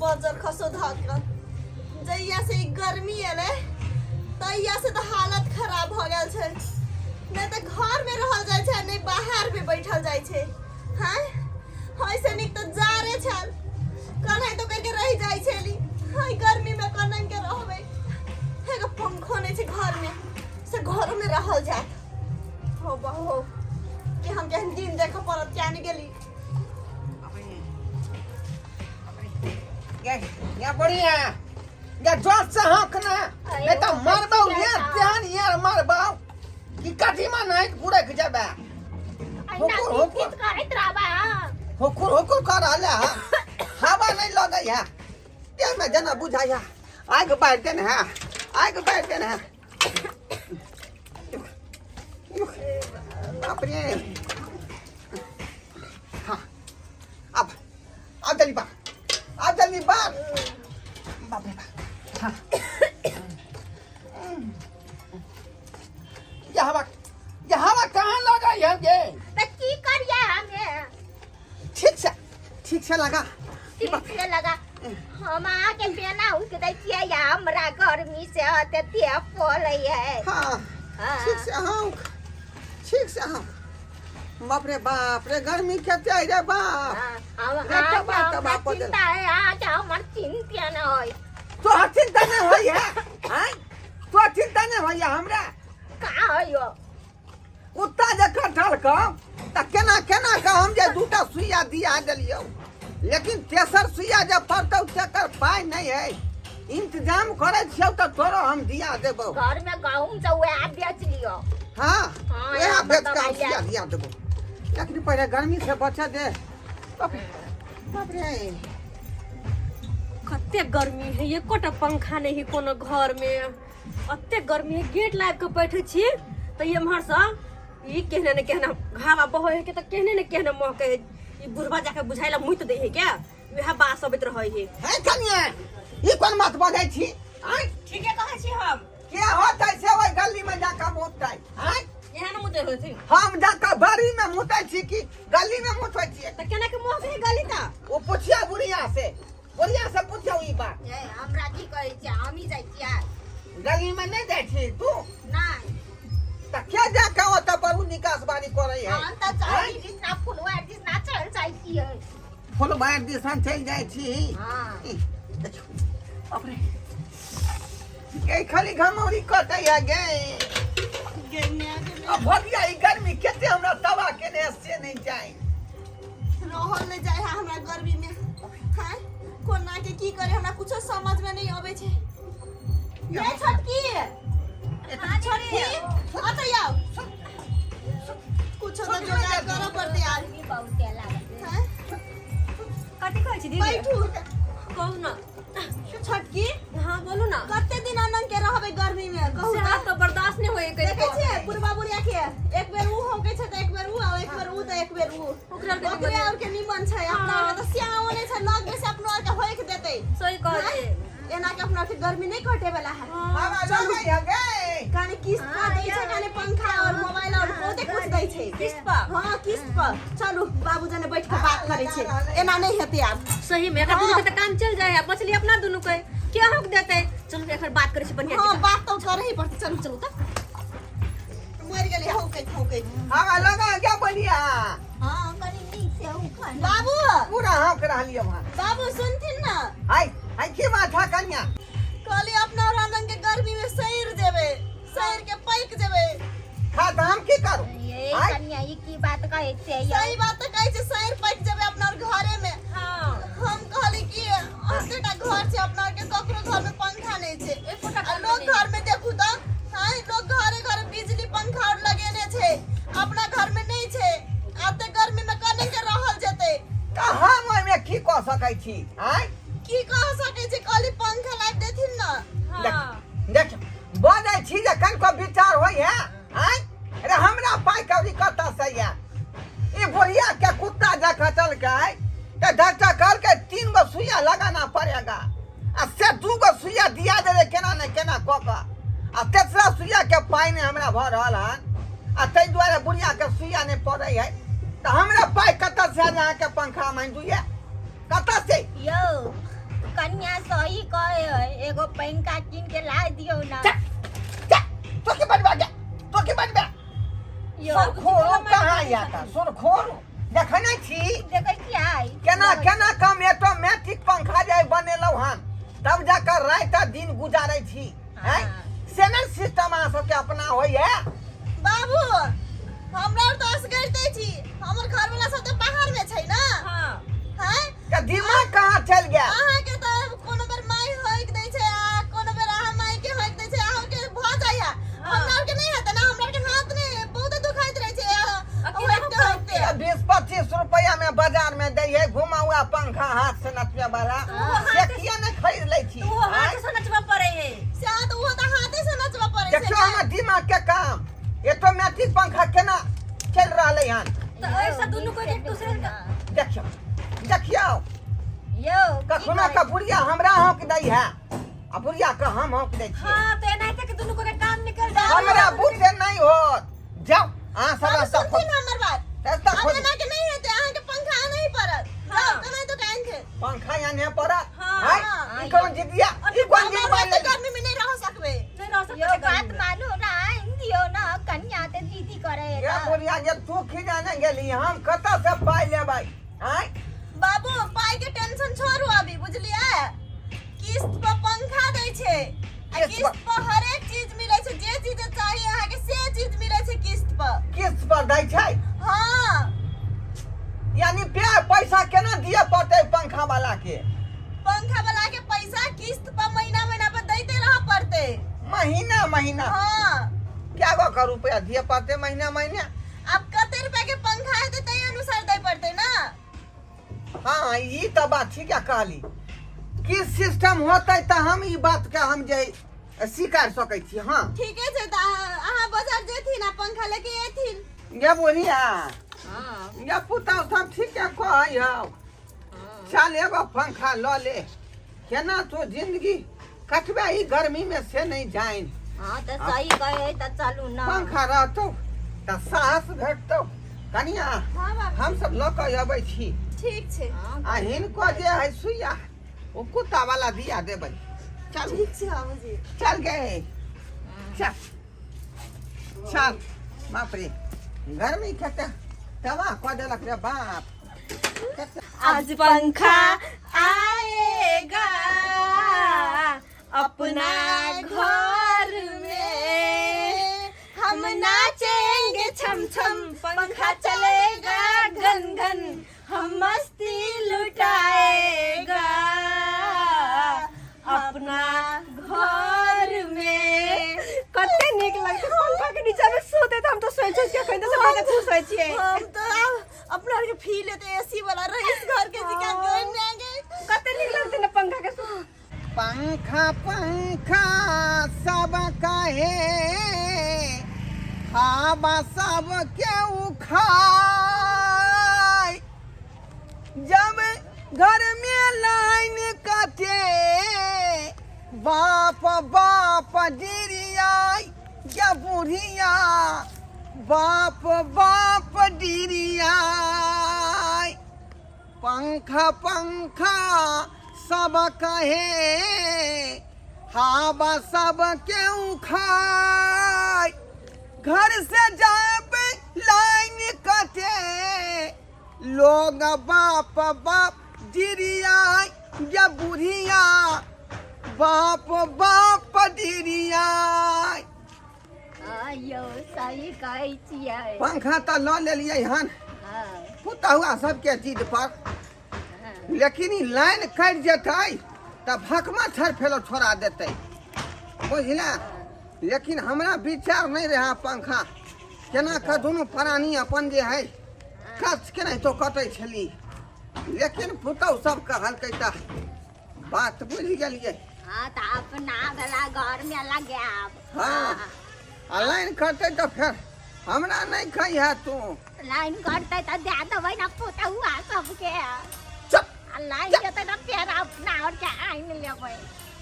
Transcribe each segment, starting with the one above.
बजर खसो धऽ कऽ। जहिया से ई गर्मी एलै तहिया से तऽ हालत खराब भऽ गेल छै। नहि तऽ घरमे रहल जाइ छै, नहि बाहरमे बैठल जाइ छै। हाँ, ऐसे नीक तऽ जाड़े छल, कन्है तो करके रहि जाइ छली। हाय, गर्मीमे कन्है के रहबै? एगो पंखो नहि छै घरमे, से घरोमे रहल जायत। हो बहो कि हम केहन दिन देखऽ पड़त, क्या नहि गेली। गे या बढ़िया या जोर से हाँक ना, नहीं तो मरबौ ये ध्यान यार मरबौ कि कदीमा नहीं पूरे के जाबे। हुकुर हुकुर करैत रहबा। हुकुर हुकुर कर रहल है, हवा नहीं लगै है देह में, जेना बुझाइ है आगि बाढ़ि देने है, आगि बाढ़ि देने है। बाप रे। हाँ, अब अब जल्दी बार, अब जल्दी बार। बाप रे बाप। हाँ, ये हवा, ये हवा कहाँ लगा है ये? तऽ की करिए हमे? ठीक से, ठीक से लगा। ठीक से लगा। हम अहाँके बेना उक दै छियै या हमरा गर्मी से अते देह फलै है। हाँ। हाँ। ठीक से। हाँ, ठीक से। हाँ, बाप रे बाप रे, गर्मी कते है रे बाप। हाँ, हम रे अहाँके तबाह हमरा तबाह कऽ देल। चिंता है अहाँके, हमर चिंता न होय। तोहर चिंता नहीं होई है? आँय, तोहर चिंता नहीं होई है हमरा? कहाँ होय यो? कुत्ता जे कटल कऽ तऽ केना केना कऽ हम जे दूटा सुइया दिया देलियौ, लेकिन तेसर सुइया जे पड़तौ तेकर पाइ नहि है। इंतजाम करै छियौ तऽ तोरो हम दिया देबौ। घर में गहूम से वएह बेच लियो। हाँ। हाँ, वएह यहाँ बेच कऽ हम दवाइ सुइया दिया देबौ, लेकिन पहिले गर्मी से बचऽ दे। बाप रे बाप रे। कते गर्मी है, एकोटा पंखा नहीं है कोनो घर में। अते गर्मी है, गेट लाबि के बैठे छी तऽ एम्हर से ई केहने ने केहने हवा बहै है के तऽ केहने ने केहने महकै है। ई बुढ़वा जाके बुझाइ ला मुइत दै है क्या, वएह बास अबैत रहै है। है कनिया, ई कोन बात बजै छी? आँय? ठीके कहै छी हम। के होतै से ओहि गली में जाके मुतै? आँय? एहन मुतै होथिन? हम जाके बाड़ी में मुतै छी कि गली में मुतै छियै? तऽ केना के महकै है गली तऽ? ओ पुछिया बुढ़िया से, बुढ़िया से पुछियौ ई बात। ए, हमरा की कहै छियै? हमही जाइ छियै। गली में नहीं जाइ छी तू? नहि। तऽ के जाके ओतऽ पर उ निकास बारी करै है? हम तऽ चौरी दिसना, फुलवार दिसना चलि जाइ छियै। फुलबार दिसन चलि जाइ छी? हाँ। ई, देखियौ, बाप रे, गे खाली घमौरी कटै है गे। गे माय गे। आ भगिया, ई गर्मी कते हमरा तबाह केने है से नहीं जाय। रहल नहि जाइ है हमरा गर्मी में। हाँ, कोना के की करे, हमरा कुछो समझ में नहीं अबै छै। ये छोटकी, छोटकी, अतऽ आउ। कुछो तऽ जोगाड़ करऽ पड़तै यार। गर्मी बहुते लागल। हाँ? कथी कहै छी दीदी? बैठू। कहू ना। छोटकी। हाँ, बोलू ना। कते दिन अनंग के रहबै गर्मी में, कहू? से तऽ तऽ बर्दाश्त नहि होय। देखै छियै बुढ़बा बुढ़िया के, एक बेर ऊ हौकै छै तऽ एक बेर ऊ, आ एक बेर ऊ तऽ एक बेर ऊ। ओकरा आरके ओकरे निमन। और के निमन छै, अपना आर के तऽ स्याओ नहि छै लग में से अपनो आर के होइक देतै। सही कहलियै। एना के अपना के गर्मी नहीं कटे वाला है। हवा लगै है गे। काने किस्त पर दै छै, काने पंखा और मोबाइल और बहुते कुछ दै छै। किस्त पर? हाँ, किस्त पर। चलू, बाबू जने बैठ के बात करै छै, एना नहीं हेतै आब। सही में एकर दुनू के तऽ काम चल जाए है, बचली अपना दुनू के के हक देतै। चलू, एकर बात करै छी बढ़िया। हाँ, बात तो करे ही पड़तै। चलू चलू। तऽ मरि गेली हौकै हौकै। हवा लगा क्या बढ़िया? हाँ, कनि नीक से उखन। बाबू। पूरा हाँक रहलियै वहाँ। बाबू, सुनथिन ना? हाय हाय, की बात है कन्या? कहली अपना रंग के गर्मी में सैर जेबै, सैर के पैक जेबै। खा तऽ हम की करू? ये आँय? कनिया, ई की बात कहै छियै यौ? सही बात तऽ कहै छै, सैर पैक जेबै अपना और घरे में। हाँ। हम कहली कि एतेटा घर छै अपना के, ककरो घर में पंखा नहीं छै। एकोटा आ घर में लोग नहि। घर में देखू तऽ हाँ, लोग घरे घरे बिजली पंखा और लगेने छै, अपना घर में नहीं छै। एते गर्मी में कने के रहल जेतै? तऽ हम ओहिमे की कऽ सकै छी? आँय? की कह सकै छै? कहली पंखा लाबि देथिन ना। हाँ। देख, बजै छी जे कनिको विचार होइ है? आँय रे, हमरा पाइ कौड़ी कतऽ से ये? ई बुढ़िया के कुत्ता जकाँ चलकै तऽ डॉक्टर कहलकै 3 गो सुइया लगाना पड़ेगा, आ से 2 गो सुइया दिया देबै केना ने केना कऽ कऽ, आ तेसरा सुइया के पाइ नहि हमरा भऽ रहल हन, आ ताहि दुआरे बुढ़िया के सुइया नहि पड़ै है। तऽ हमरा पाइ कतऽ से अहाँके पंखा मानि दुइया कतऽ से? यौ, कन्या सही कहे है, एगो पंखा कीन के ला दियौ ना। जा जा, तो के बनबा गे, तो के बनबा। यौ सुरखोरो कहाँ या? सुरखोरो देखै नहि छी? देखै छियै। केना केना कम ऑटोमेटिक पंखा जे बनेलहुँ हन, तब जाकर राति आ दिन गुजारै छी। हैं, से नहि सिस्टम अहाँ सबके अपना होइए। बाबू, हमरा आर तऽ असगरिते छी, हमर घर वाला सब तऽ बाहर में छै ना। हाँ। हैं। तऽ दिमाग कहाँ चलि गेल? अहाँके तऽ कोनो बेर माय हक दै छै आ कोनो बेर अहाँ माय के हक दै छै, अहाँके भऽ जाइए। हमरा आरके नहि हेतै ने, हमरा आरके हाथ नहि बहुत दुखाइत रहै छै अकेला हकते हकते। 20-25 रुपया में बाजार में दै है घुमा हुआ पंखा हाथ से नचबे वाला, से किया नहि खरीद लै छी? ओहो हाथ से नचबा पड़े है। से तऽ ओहो तऽ हाथे से नचबऽ पड़ै छै। देखियौ हमर दिमाग के काम, ऑटोमेटिक पंखा केना चलि रहलै हन। तऽ ऐसा दुनू कोई एक दूसरे के देखियौ देखियौ। यौ की कखनो करै के बुढ़िया हमरा हौंक दै है आ बुढ़िया के हम हौंक दै छियै। हाँ, तो एनाहिते के दुनू कोई के काम निकल जाए। हमरा बुझे नहि होत, जाउ अहाँ सब बाबू, रास्ता खोज। सुनथिन हमर बात। रास्ता आब खोज। एना के नहि हेतै, अहाँके पंखा आनही पड़त। हाँ। जाउ केनाहितो के आनि के। पंखा आने पड़त। हाँ। हैं? हाँ। ई कोन जिदिया, ई कोन हमरा जिद बाजि एते गर्मी में नहि रह सकबै। नहीं रह सकते यौ गर्मी बात में। मानू ना, आनि दियौ ना, कन्या तऽ दीदी करे है। ये बुढ़िया जे तू खिजाने गेली, हम कतऽ से पाइ लेबै? आँय? बाबू, पाइ के टेंशन छोड़ू अभी, बुझलियै? किस्त पर पंखा दै छै आ किस्त पर- किस्त पर हरेक चीज मिलै छै, जे चीज चाही अहाँके से चीज मिलै छै किस्त पर। किस्त पर दै छै? हाँ। यानी पे पैसा केना दिअ पड़तै पंखा वाला के? पंखा वाला के पैसा किस्त पर महीना महीना पर दैते रह पड़तै। महीना महीना? हाँ। क्या गो का रुपया दिअ पड़तै महीना महीना? आब कते रुपया के पंखा हेतै ताहि अनुसार दै पड़तै ना। हाँ, ई तऽ बात ठीक है कहली। की सिस्टम होतै तऽ हम ई बात के हम जे स्वीकार सकै छी। हाँ। ठीके छै, तऽ अहाँ बाजार जेथिन आ पंखा लेके एथिन। गे बुढ़िया। हाँ। गे पुतहु, सब ठीके कहै हौ। चल एगो पंखा लऽ ले, केना तू जिंदगी कटबे ई गर्मी में से नहीं जाइन। हाँ तऽ सही कहे तऽ चलू ना। पंखा रहतौ तऽ साहस भेटतौ। कनिया। हाँ बाबू। हम सब लऽ कऽ अबै छी। ठीक छै। आ हिनको जे है सुइया ओ कुत्ता वाला दिया देबै। चल। ठीक छै बाबूजी। चल गे, चल चल। बाप रे, गर्मी कते तबाह कऽ देलक रे बाप। आज पंखा आएगा अपना घर में, हम नाचेंगे छम छम, पंखा चलेगा घन घन, हम मस्ती लुटाएगा अपना घर में। कते नीक लगतै पंखा के नीचा में सोते, तऽ हम तऽ सोचि सोचि के अखन तऽ बड़ा खुश होइ छियै। हम तऽ आब अपना आरके फील हेतै एसी वाला रईस घर के जिका गन में गए। कते नीक लगतै ने पंखा के पंखा पंखा सब कहे, हवा सब के उखाय, जब घर में लाइन कटे बाप बाप डिरियाई। या बुढ़िया, बाप बाप डिरियाई। पंखा पंखा सब कहे, हवा सब के उखाय, घर से जब लाइन कटे लोग बाप बाप डिरियाई। या बुढ़िया, बाप बाप डिरियाई। यौ सही कहै छियै। पंखा तऽ लऽ लेलियै हन पुतहुआ सबके जिद पर, लेकिन ई लाइन कटि जेतै तऽ भकमा छड़ फेलो छोड़ा देतै, बुझला? लेकिन हमरा विचार नहि रहै पंखा केना कऽ दुनू प्राणी अपन जे है कच केनाहितो कटै छली, लेकिन पुतहु सब कहलकै तऽ बात बुझि गेलियै। हाँ तऽ अपना वाला घर में लगायब। हाँ, आ लाइन कटतै तऽ फेर हमरा नहि कहिहे तू। लाइन कटतै तऽ दए देबै ने पुतहुआ सबके। चुप। आ लाइन जेतै ने फेर अपना और के आनि लेबै।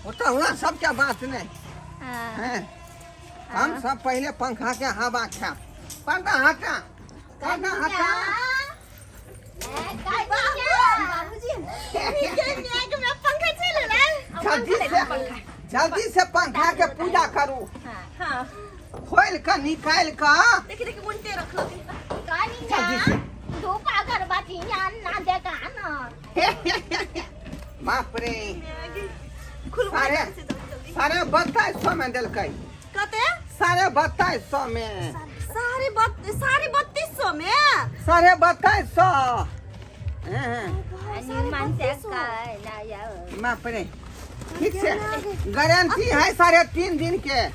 पुतहुआ सबके बात नहि। हाँ। हैं, हम सब पहिले पंखा के हवा खायब। पर्दा हटा, पर्दा हटा। ए, कनिया। बाबूजी, के न्याय में पंखा चले। जल्दी से जल्दी से पंखा के पूजा करू। हाँ। हाँ। खोल के निकाल के देखी देखी उल्टे रखलो। कनी जल्दी ना से। धूप अगरबत्ती यहाँ ना देखा ना। बाप रे। खुलवा साढ़े से जल्दी जल्दी। 225 में देलकै। कते? 225 में। 225.5 में। 225। हनुमान से कहला यो। बाप रे, ठीक से गारंटी है 3.5 दिन के। है,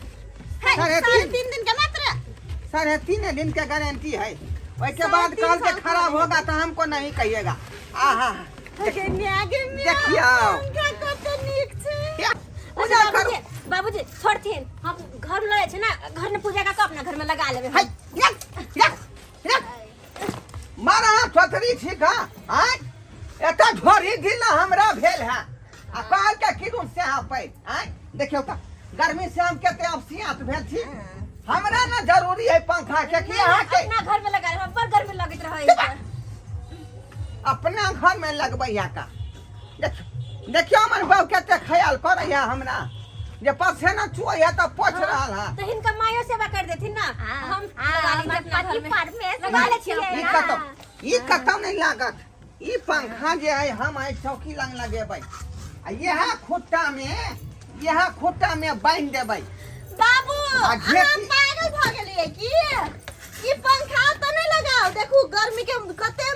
साढ़े साढ़े तीन। तीन दिन के मात्र। 3.5 दिन के गारंटी है। उसके साढ़े बाद तीन कल के साल खराब का होगा तो हमको नहीं कहिएगा। आहा गे म्या गे म्या। देखियौ। पंखा कते नीक छै। पूजा अच्छा, करू। बाबूजी बाबूजी छोड़थिन, हम घर में लगे छै ना, घर में पूजा का अपना घर में लगा लेबै हाय हम। यक यक यक मारा थोथरी छी का आय एता झोरी दिल हमरा भेल है आ कहल के की से हाँ पै आय। देखियौ त गर्मी से हम कते अपसियात भेल छी। हमरा ना जरूरी है पंखा के कि अहाँ के अपना घर में लगा लेबै, बड़ गर्मी लगैत रहै है। अपना घर में लगबैया का। देखियौ देखियौ हमर बाबू कते ख्याल करैया हमरा जे पसेना चुअैया तऽ पोछ रहल है। तऽ हिनका मायो सेवा कर देथिन ना। हाँ, हम हाँ, लगा ली हमर अपना घर पति में। परमेश्वर लगा लै छियै। छियै ई ना। कतौ ई कतौ नहीं लागत। ई पंखा जे है हम आइ चौकी लग लगेबै आ यह खुट्टा में बांधि देबै। बाबू आ अहाँ घेती- पागल भऽ गेलियै की? ई पंखा तऽ नहि लगाउ। देखू गर्मी के कते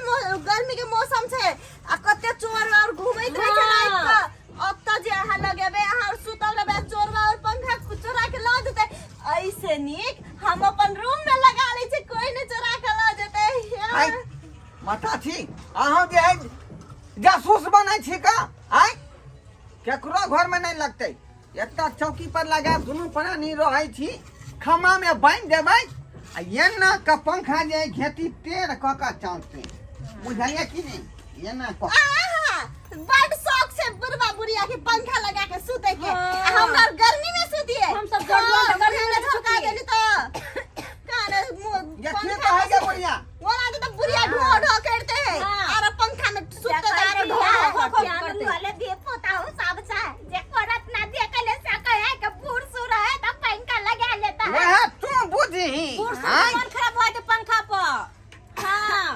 गर्मी के मौसम छै आ कते चोर और घूमैत रहै छै राति कऽ। ओतऽ जे अहाँ लगेबै, अहाँ सुतल रहबै, चोर और पंखा चोरा के लऽ जेतै। ऐसे नीक हम अपन रूम में लगा लै छी, कोई नहि चोरा के लऽ जेतै। आइ माता छी अहाँ जे है जासूस बनै छी का? आइ केकरो घर में नहीं लगतै। एकटा चौकी पर लगा दुनू प्राणी रहै छी, खमा में बांधि देबै आ एना के पंखा जे है घेती टेढ़ कऽ के चलतै। बुझलियै कि नहि? एना कऽ। आहा, बड शौक से बुढ़वा बुढ़िया के पंखा लगा के सुते के। हाँ। आ हमरा गर्मी में सुतिए। हम सब जड़ हाँ, जड़ गर्मी में हमरा झोंका सुतिए। देली तो काने मुंह ये पंखा की कहै में के बुढ़िया? ओना तो बुढ़िया ढो ढो करते है। हाँ। आर पंखा में सुते तो आरो ढो देखै ढो ढो छियै, करते। वाले दे पोताहु सब छै जे करत ना देखले सकै है के बूढ़ सूढ़ है त पंखा लगा लेता है। वएह तू बुझही। बूढ़ सूढ़ आइ के मन खराब होय तऽ पंखा पर। हाँ।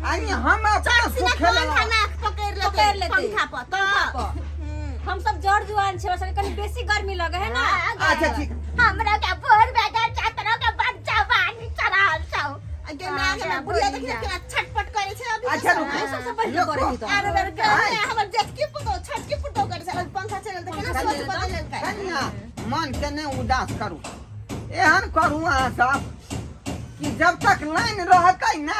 आइ हम अपना सिना सुखे पंखा लेलहुँ। नाक पकड़ लेते पकड़ लेतै। पंखा पर पंखा पर। हम्म। हम सब जड़ जुआन छै, हमरा सबके कनी बेसी गर्मी लगे है ना। हाँ, अच्छा ठीक। हमरा के बूढ़ बेगर चातरो के बच्चा बानी चढ़ाल छौ। गे माय गे माय, बुढ़िया देखी केना छटपट करे छै अभी। अच्छा तऽ। रुकू। सबसँ पहिले रुकू। करै है तऽ। आरो बेर गर्मी हमर जेठकी पुतोह छोटकी पुतोह करे छै, अभी पंखा चलल तऽ केना सोच बदललकै। कनिया मन के नहि उदास करू। एहन करू अहाँ सब कि जब तक लाइन रहतै ना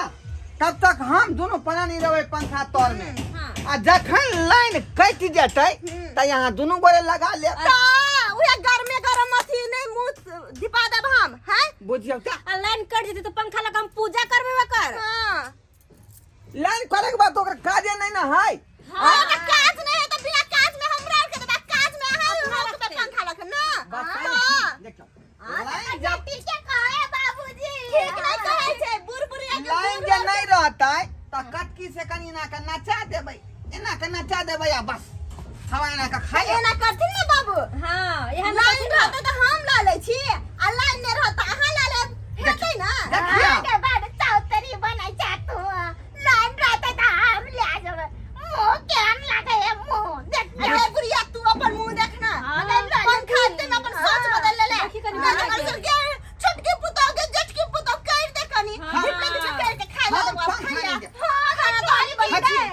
तब तक हम दुनू प्राणी रहबै पंखा तर में। हाँ। आ जखन लाइन कटि जेतै तऽ यहाँ दुनू गोरे लगा लेब। तऽ उहे गर्मे गरम अथी नहि मुँह धिपा देब हम हैं। बुझियौ तऽ आ लाइन कटि जेतै तऽ पंखा लगा हम पूजा करबै ओकर। हाँ। लाइन करे के बाद ओकर काजे नहीं ना है। हाँ, ओकर काज नहीं है तऽ बिना काज में हमरा आर के देबै, काज में अहाँ अपना रोकबै रखतै। पंखा लग ना। बताउ हाँ। छी, देखियौ हाँ, लाइन तऽ जब ठीक के कहे बाबूजी। ठीक नहीं कहै छै बुढ़ बुढ़िया के। लाइन बुढ़ जे नहीं रहतै तऽ कटकी से कनि एना के नचा देबै, एना के नचा देबै आ बस हवा एना के खा लेब। एना करथिन ना बाबू। हाँ, एहन लाइन करथिन ना। रहतै तऽ हम लऽ लै छी आ लाइन नहि रहत तऽ अहाँ लऽ लेब, हेतै ना? देखियौ। हाँ, के बाद चौतरी बनै छै तू। लाइन रहतै तऽ हम ले जेबै। मुँह केहन लागै है मुँह देख। अरे बुढ़िया तू अपन मुंह देख ना। हाँ, नहीं, नहीं, पंखा एते में अपन सोच बदल लेले। देखी कनी नहीं बना तो के। अइसन के छोटकी पुतोह के जेठकी पुतोह कर दे कनी। हाँ। धिपले धिपले कर के खाय हाँ, ले देबो, पंखा खाय ले। नहीं दे। हाँ, खाना तो आली बन हट। गए।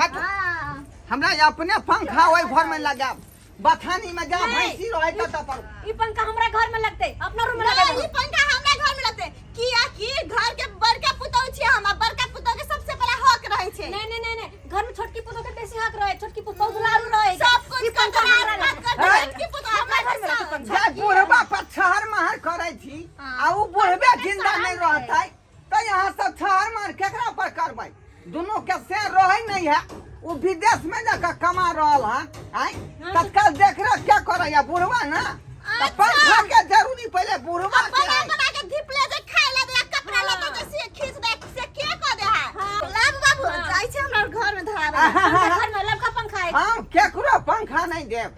हट। हाँ। हमरा अपने पंखा ओहि घर में लगाब, बथानी में जा नहीं। भैंसी रहै ततऽ पर। ई पंखा हमरा घर में लगतै, अपना रूम में नहीं, लगा ई पंखा हमरा घर में लगतै। किया कि घर के बड़का पुतोह छियै हम, आ बड़का पुतोह के सबसे बड़ा हक रहै छै। नहीं नहीं नहीं नहीं, घर में छोटकी पुतोह के बेसी हक रहे, छोटकी पुतोह दुलारू रहे। सब कुछ ई पंखा करतै, हमरा बात लगतै। करतै, छोटकी पुतोह हमरा घर में घर लगतै में। पंखा। जे बुढ़बा पर छहर महर करै छी आ उ बुढ़बे जिंदा नहीं रहतै तऽ यहाँ सब छहर महर केकरा पर करबै? दुनू के से रहै नहीं है, उ विदेश में जाकर कमा रहल हन। आय तत्काल देख रेख क्या करैया बुढ़वा ना? तऽ पंखा के जरूरी पहिले बुढ़वा के बना है। बना के धिपले जे खाय ला दे, कपड़ा लत्ता जे से खींच दे, से के क दे है? हाँ। लाब बाबू हाँ। जाइ छै हमरा घर में धराबे। पंखा घर में लबका पंखा है। हम केकरो पंखा नहीं देब।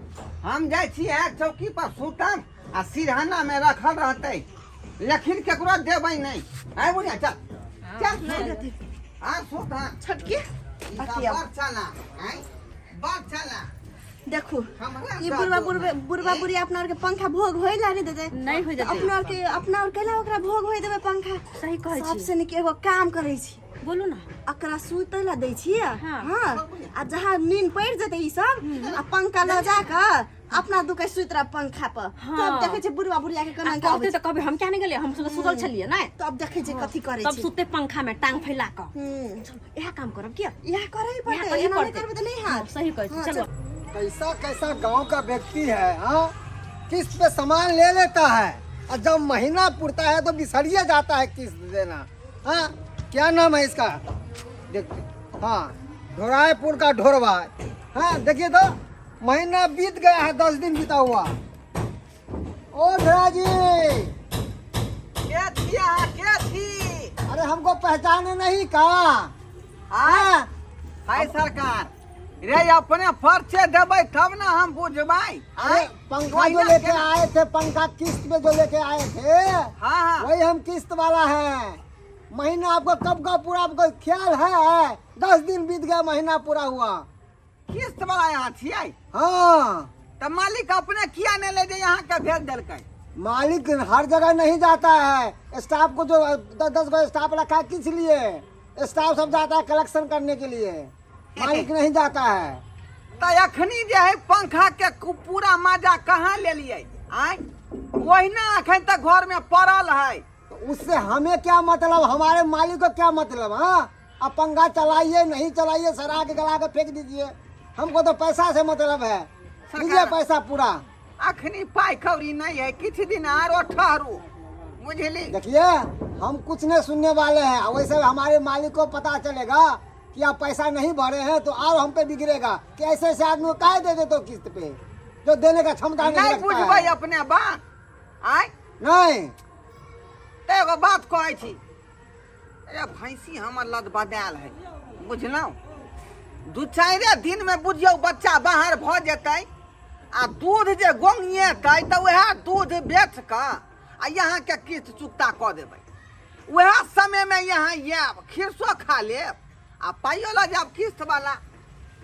हम जाइ छी चौकी पर सुतब आ सिरहाना में रखल रहतै, लेकिन केकरो देबै नहीं। आय बुढ़िया, चल चल सुत। आ सुत। हाँ। छोटकी। ई सब अथी आब। बड़ चला आय, बड़ चला। देखू, हमरा ई साथ बुढ़वा दो। बुढ़वे बुढ़वा बुढ़ी अपना आर के पंखा भोग होय ला नहीं देते। नहीं होइ देतै। अपना आर के, अपना आर कैला ओकरा भोग होय देबै पंखा? सही कहै छी। सबसे नीक एगो काम करै छी। बोलू ना। एकरा सुतै ला दै छी। हाँ। हाँ, आ जहाँ नींद पड़ि जेतै ई सब, आ पंखा लऽ जा कऽ अपना दुके सुति रह पंखा पर। हाँ। तब देखै छी बुढ़वा बुढ़िया के केना आ के कहते अबै तऽ कहबै हम क्या नहीं गेलियै, हम सब सुतल छलियै नै। तब देखै छी कथी करै तब छी। सुते पंखा में टांग फैला कऽ। इएह काम करब किया? इएह करै इएह पड़तै। करही एना नहि पड़तै। करबै तऽ नहि हैत। सही कहै छी। हाँ, चलो। चल। कैसा कैसा गांव का व्यक्ति है, हाँ, किस्त पे सामान ले लेता है और जब महीना पुरता है तो बिसरिए जाता है किस्त देना। हाँ, क्या नाम है इसका? देखते, हाँ, ढोरायपुर का ढोरवा। हाँ, देखिए तो महीना बीत गया है, 10 दिन बीता हुआ। ओ ढोरा जी। के छी अहाँ, के छी? अरे हमको पहचाने नहीं का? आय हाय सरकार रे, अपने पर्चे देबै तब ना हम बुझबै। अरे पंखा जो लेके आए थे, पंखा किस्त में जो लेके आए थे, हाँ हाँ, वही हम किस्त वाला है। महीना आपको कब का पूरा आपको ख्याल है? 10 दिन बीत गया, महीना पूरा हुआ। किस्त वाला यहाँ छियै? हाँ। तऽ मालिक अपने किया नहीं ले जे यहाँ के भेज देलकै? मालिक हर जगह नहीं जाता है। स्टाफ को जो 10 10 गो स्टाफ रखा है किस लिए? स्टाफ सब जाता है कलेक्शन करने के लिए, मालिक नहीं जाता है। तऽ अखनी जे है पंखा के पूरा मजा कहाँ लेलियै? आय, ओहिना अखन तक घर में पड़ल है। तो उससे हमें क्या मतलब, हमारे मालिक को क्या मतलब? हाँ, अब पंखा चलाइए नहीं चलाइए, सड़ा के गला के फेंक दीजिए, हमको तो पैसा से मतलब है। दीजिए पैसा पूरा। अखनी पाइ कौड़ी नहीं है, किछु दिन आरो ठहरू, बुझली? देखिए, हम कुछ नहीं सुनने वाले हैं। और वैसे हमारे मालिक को पता चलेगा कि आप पैसा नहीं भरे हैं तो और हम पे बिगड़ेगा कि ऐसे ऐसे आदमी को काहे दे देते हो किस्त पे, जो देने का क्षमता नहीं नहीं रखता बुझबै है। अपने बात आय। नहीं। तऽ एगो बात कहै छी अरे, भैंसी हमर लद बदायल है, बुझलहुँ? दू चारिए दिनमे बुझियौ बच्चा बाहर भऽ जेतै आ दूध जे गोंगिएतै तऽ उएह दूध बेच कऽ आ यहाँके किस्त चुकता कऽ देबै। उएह समयमे यहाँ आयब, खीरसो खा लेब आ पाइयो लऽ जायब किस्त वाला।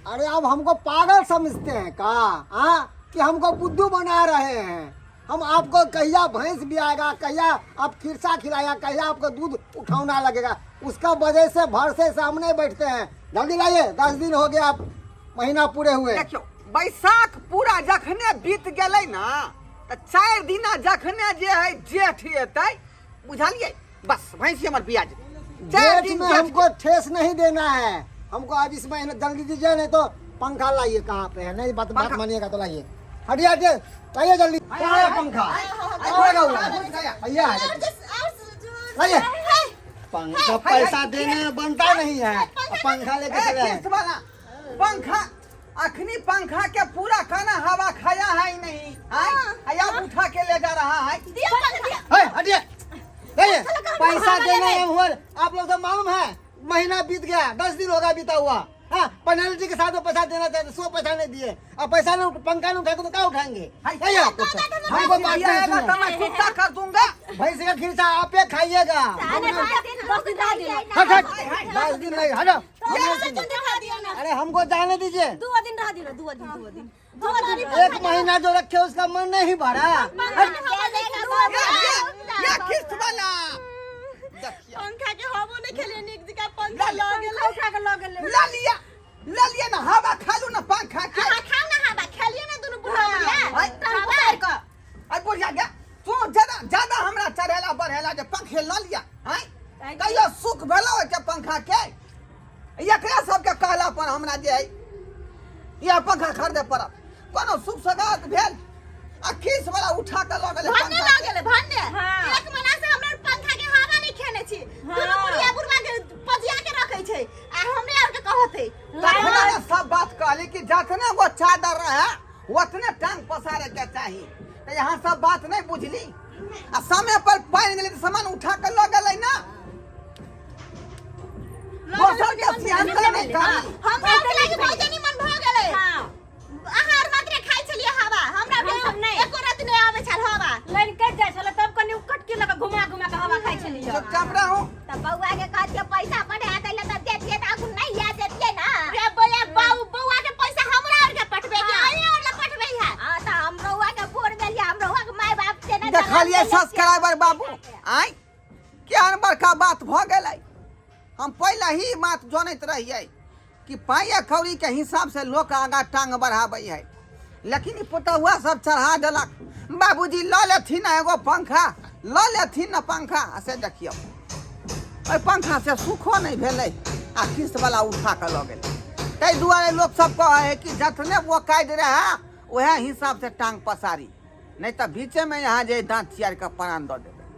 अरे अब हमको पागल समझते हैं का? हाँ, कि हमको बुद्धू बना रहे हैं? हम आपको कहिया भैंस भी आएगा, कहिया आप खिरसा खिलाएगा, कहिया आपको दूध उठाना लगेगा, उसका वजह से भरसे सामने बैठते हैं। जल्दी लाइए, 10 दिन हो गया, आप महीना पूरे हुए। देखियौ, बैसाख पूरा जखने बीत गेलै ना तऽ 4 दिना जखने जे है जेठ एतै, बुझलियै? बस भैंसी हमर बिया जेतै 4 जेठ दिन में जेठ। हमको ठेस नहीं देना है। हमको आज इस महीने जल्दी दीजिए, नहीं तो पंखा लाइए। कहाँ पे है? नहीं बात बात पंखा। मानिएगा तो लाइए। हटिए हटिए, लाइए जल्दी। कहाँ है पंखा? कहाँ लगा हुआ है? भैया है। लाइए पंखा। पैसा देने बनता नहीं है अब पंखा लेके ए, चले आए। किस्त वाला पंखा, अखनी पंखा के पूरा खाना हवा खाया है ही नहीं आय, आय, अब उठा के ले जा रहा है। दिया पंखा, दिया। है, हटिए, लाइए। पैसा देने में हुआ आप लोग तो मालूम है, महीना बीत गया, 10 दिन होगा बीता हुआ। हाँ, पेनल्टी के साथ वो पैसा देना चाहते, सो पैसा नहीं दिए। अब पैसा नहीं, पंखा नहीं उठाएंगे तो क्या उठाएंगे? नहीं, आपको हमको बात नहीं आएगा सुनो। तो मैं चुपता कर दूंगा। भैंस का खीरसा आप ही खाइएगा। 10 दिन रह दिना। हट हट, 10 दिन नहीं, हटो। दिखा दिया ना। अरे हमको जाने दीजिए। 2 दिन रह दिना, 2 दिन, 2 दिन। एक महीना जो रखे उसका मन नहीं भरा। ये किस्त वाला देखिए। पंखा के हवो नहीं खेलिए नीक जकाँ, पंखा लऽ गेलै। उठा के लऽ गेलै। ला लिया, ला लिया ना, हवा खा लू ना पंखा के। अहाँ खाउ ना हवा, खेलिए ना दुनू बुढ़ा बुढ़िया हाय। टांग पसारि कऽ। आई बुढ़िया गे, तू ज्यादा ज्यादा हमरा चढ़ेला बढ़ेला जे पंखे ल लिया हैं। कहियो सुख भेलो के पंखा के? एकरा सबके कहला पर हमरा जे है यह पंखा खरीदे पड़त। कोनो सुख सगात भेल आ किस वाला उठा के लऽ गेलै भन्ने पंखा लऽ के। गेलै भन्ने। हाँ। एक महीना से हमरा पंखा के हवा नहीं खेने छी। दुनू बुढ़िया बुढ़वा के पजिया के रखै छै आ हमरे आर के कहते। तखने ने सब बात कहली कि जतने गो चादर रहे ओतने टांग पसारे के चाही, तऽ यहाँ सब बात नहीं बुझली आ समय पर पानि गेलै तऽ सामान उठा के लऽ गेलै ना। दोसर के सिहंता नहीं करी। हमरा आर के लागी बहुत निमन भऽ गेलै। हाँ। अहाँ आर मात्रे खाइ छलियै हवा, सब्सक्राइबर बाबू आय केहन बड़का बात भऽ गेलै हम पहिले ही बात जनैत रहियै कि पाइए कौड़ीके हिसाबसँ लोक आगाँ टांग बढ़ाबै है लेकिन ई पुतहुआ सब चढ़ा देलक बाबूजी लऽ लेथिन एगो पंखा लऽ लेथिन ने पंखा आ से देखियौ ओहि पंखा से सुखो नहि भेलै आ किस्तवला उठा कऽ लऽ गेलै ताहि दुआरे लोक सब कहै है कि जतने ओकादि रहए उएह हिसाबसँ टांग पसारी नहि तऽ बीचेमे यहाँ जे दाँत चियारि कऽ प्राण दऽ देब।